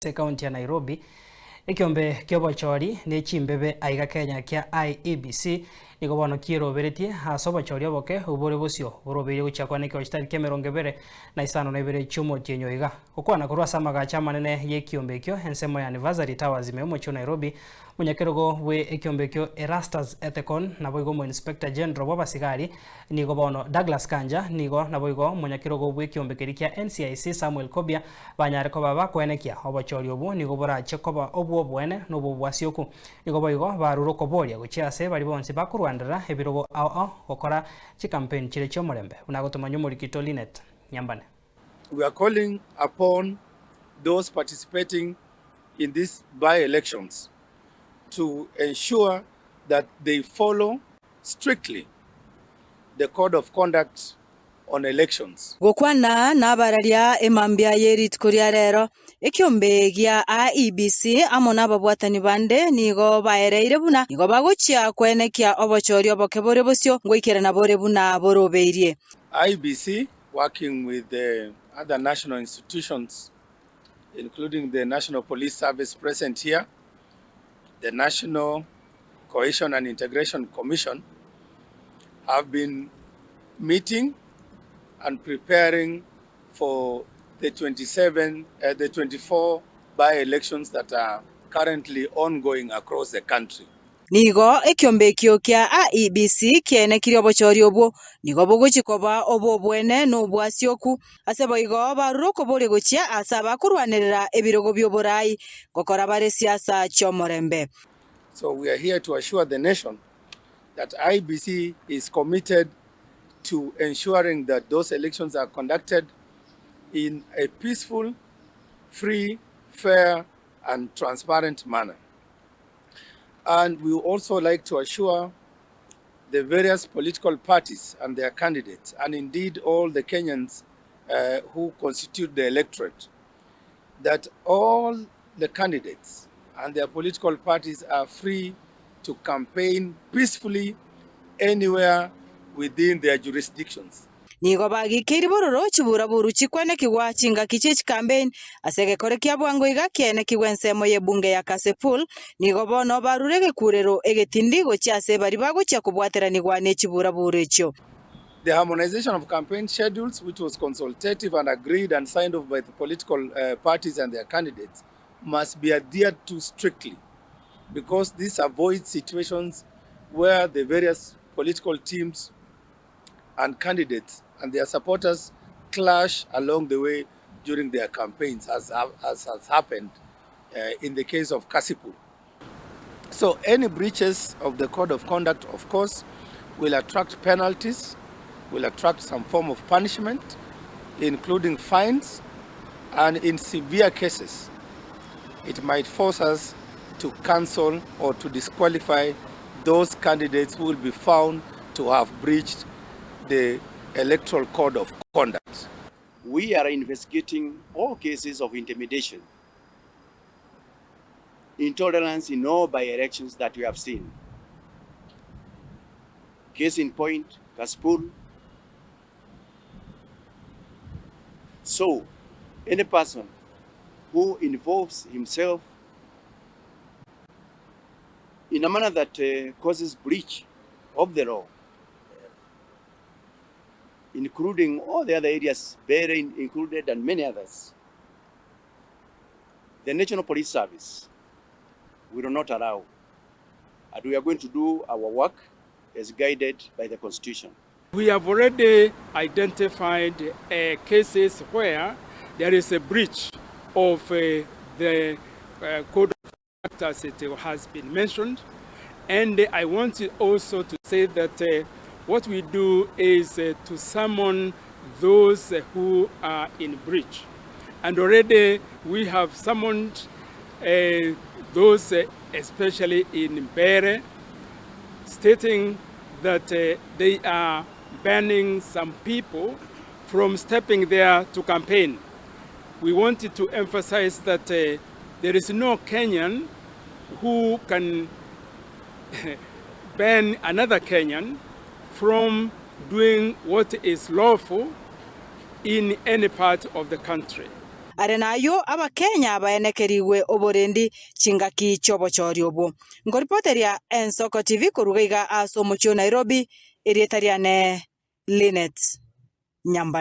Ase ekaunti ya Nairobi, ekiombe ki'obochori ne chimbebe aiga Kenya kia IEBC nigo bono kieroberetie ase obochori oboke bore bosio borobeire gochia kwane ekero chitariki 25 chi'omotienyi oiga. Gokwana korwa ase amagacho amanene y'ekiombe ekio ensemo ya Anniversary Towers ime y'omochie o Nairobi, omonyakerogo bwe ekiombe ekio Erastus Ethekon naboigo omo-inspector general bw'abasigari nigo bono Douglas Kanja nigo naboigo omonyakerogo bw'ekiombe keria kia NCIC Samuel Kobia Banyare koba bakoenekia obochori obwo nigo borache koba obw'oboene na obw'obwasioku. Nigo boigo barure okoboria gochia ase baria bonsi bakorwanderera ebirogo ao ao gokora chikampeni chire chi'omorembe, buna agotomanya omorikito Linet Nyambane. We are calling upon those participating in these by-elections to ensure that they follow strictly the code of conduct on elections. Gokwana nabararia emambia ye rituko ria rero, ekiombe gia IEBC amo nababwatani bande nigo baereire buna nigo bagochia koenekia obochori oboke bore bosio ngoikerana bore buna borobeirie. IEBC working with the other national institutions including the National Police Service present here, the National Cohesion and Integration Commission have been meeting and preparing for the 27, uh, the 24 by-elections that are currently ongoing across the country. Nigo ekiombe ekio kia IEBC kiaenekirie obochori obwo nigo bogochia koba obw'obwene na obwasioku, ase boigo barure okoboria gochia ase abakorwanerera ebirogo bi'oboraai gokora bare siasa chi'omorembe. So we are here to assure the nation that IEBC is committed to ensuring that those elections are conducted in a peaceful, free, fair and transparent manner. And we also like to assure the various political parties and their candidates, and indeed all the Kenyans uh, who constitute the electorate, that all the candidates and their political parties are free to campaign peacefully anywhere within their jurisdictions. Nigo bagikeirie bororo chiburaburu chikwenekigwa chingaki chie chikambeini ase egekore kia bwango iga kiaenekigwe ensemo y'ebunge ya Kasipul. Nigo bono barure egekurero egetindi gochia ase baria bagochia kobwateranigwa ne chiburaburu echio. The harmonization of campaign schedules which was consultative and agreed and signed off by the political parties and their candidates must be adhered to strictly because this avoids situations where the various political teams and candidates and their supporters clash along the way during their campaigns as, as has happened uh, in the case of Kasipul. So any breaches of the code of conduct, of course, will attract penalties, will attract some form of punishment, including fines, and in severe cases, it might force us to cancel or to disqualify those candidates who will be found to have breached the electoral code of conduct. We are investigating all cases of intimidation, intolerance in all by-elections that we have seen. Case in point, Kasipul. So, any person who involves himself in a manner that uh, causes breach of the law, including all the other areas, Bahrain included and many others, the National Police Service will not allow. And we are going to do our work as guided by the Constitution. We have already identified uh, cases where there is a breach of uh, the uh, code of conduct as it has been mentioned. And I want to also to say that uh, what we do is uh, to summon those who are in breach. And already we have summoned uh, those, uh, especially in Mbeere, stating that uh, they are banning some people from stepping there to campaign. We wanted to emphasize that uh, there is no Kenyan who can ban another Kenyan from doing what is lawful in any part of the country. Are nayio Abakenya baenekerigwe oborendi chingaki chi'obochori obwo. Nkoripoteria Ensoko TV koruga iga ase omochie o Nairobi, erieta riane Linet Nyambane.